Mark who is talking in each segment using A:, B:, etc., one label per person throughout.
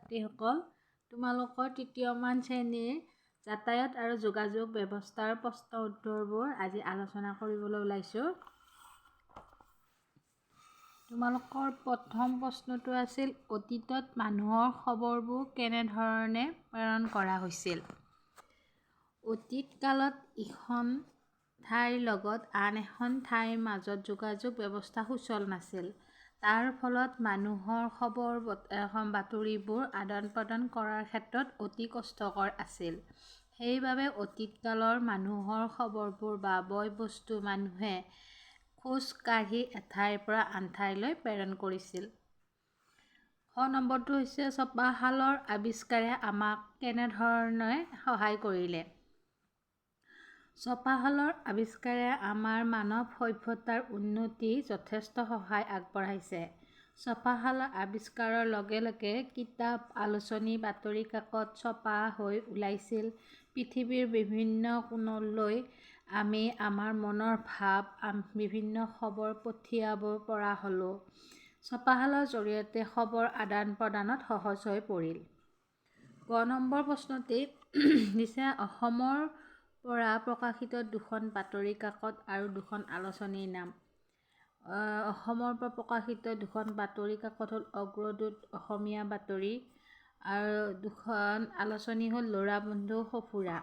A: ছাত্ৰীসকল, তোমালোকৰ তৃতীয়মান শ্ৰেণীৰ যাতায়াত আৰু যোগাযোগ ব্যৱস্থাৰ প্ৰশ্ন উত্তৰবোৰ আজি আলোচনা কৰিবলৈ ওলাইছোঁ। তোমালোকৰ প্ৰথম প্ৰশ্নটো আছিল, অতীতত মানুহৰ খবৰবোৰ কেনেধৰণে প্ৰেৰণ কৰা হৈছিল? অতীত কালত ইখন ঠাইৰ লগত আন এখন ঠাইৰ মাজত যোগাযোগ ব্যৱস্থা সুচল নাছিল। তাৰ ফলত মানুহৰ খবৰ বাতৰিবোৰ আদান প্ৰদান কৰাৰ ক্ষেত্ৰত অতি কষ্টকৰ আছিল। সেইবাবে অতীত কালৰ মানুহৰ খবৰবোৰ বা বয় বস্তু মানুহে খোজ কাঢ়ি এঠাইৰ পৰা আন ঠাইলৈ প্ৰেৰণ কৰিছিল। খ নম্বৰটো হৈছে, ছপাশালৰ আৱিষ্কাৰে আমাক কেনেধৰণে সহায় কৰিলে? ছপাশালৰ আৱিষ্কাৰে আমাৰ মানৱ সভ্যতাৰ উন্নতি যথেষ্ট সহায় আগবঢ়াইছে। ছপাশালৰ আৱিষ্কাৰৰ লগে লগে কিতাপ, আলোচনী, বাতৰি কাকত ছপা হৈ ওলাইছিল। পৃথিৱীৰ বিভিন্ন কোণলৈ আমি আমাৰ মনৰ ভাৱ, বিভিন্ন খবৰ পঠিয়াব পৰা হ'লোঁ। ছপাশালৰ জৰিয়তে খবৰ আদান প্ৰদানত সহজ হৈ পৰিল। গ নম্বৰ প্ৰশ্নটি দিছে, অসমৰ পৰা প্ৰকাশিত দুখন বাতৰি কাকত আৰু দুখন আলোচনীৰ নাম। অসমৰ পৰা প্ৰকাশিত দুখন বাতৰি কাকত হ'ল অগ্ৰদূত, অসমীয়া বাতৰি আৰু দুখন আলোচনী হ'ল ল'ৰা বন্ধু, সঁফুৰা।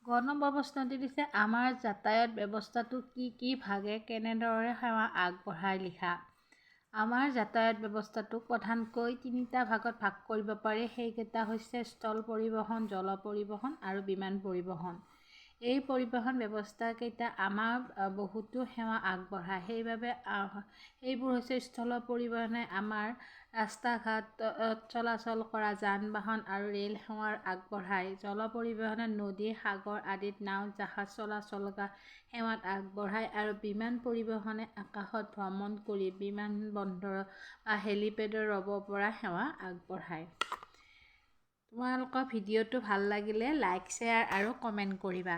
A: গ নম্বৰ প্ৰশ্নটি দিছে, আমাৰ যাতায়াত ব্যৱস্থাটো কি কি ভাগে কেনেদৰে সেৱা আগবঢ়াই লিখা। আমাৰ যাতায়াত ব্যৱস্থাটোক প্ৰধানকৈ তিনিটা ভাগত ভাগ কৰিব পাৰি। সেইকেইটা হৈছে স্থল পৰিবহণ, জল পৰিবহণ আৰু বিমান পৰিবহণ। এই পৰিবহণ ব্যৱস্থাকেইটা আমাৰ বহুতো সেৱা আগবঢ়ায়। সেইবাবে সেইবোৰ হৈছে স্থল পৰিবহণে আমাৰ ৰাস্তা ঘাটত চলাচল কৰা যান বাহন আৰু ৰেল সেৱাৰ আগবঢ়ায়। জল পৰিবহণে নদী, সাগৰ আদিত নাও, জাহাজ চলাচল সেৱাত আগবঢ়ায় আৰু বিমান পৰিবহণে আকাশত ভ্ৰমণ কৰি বিমান বন্দৰত বা হেলিপেডত ৰ'ব পৰা সেৱা আগবঢ়ায়। তোমালোকৰ ভিডিঅ'টো ভাল লাগিলে লাইক, শ্বেয়াৰ আৰু কমেণ্ট কৰিবা।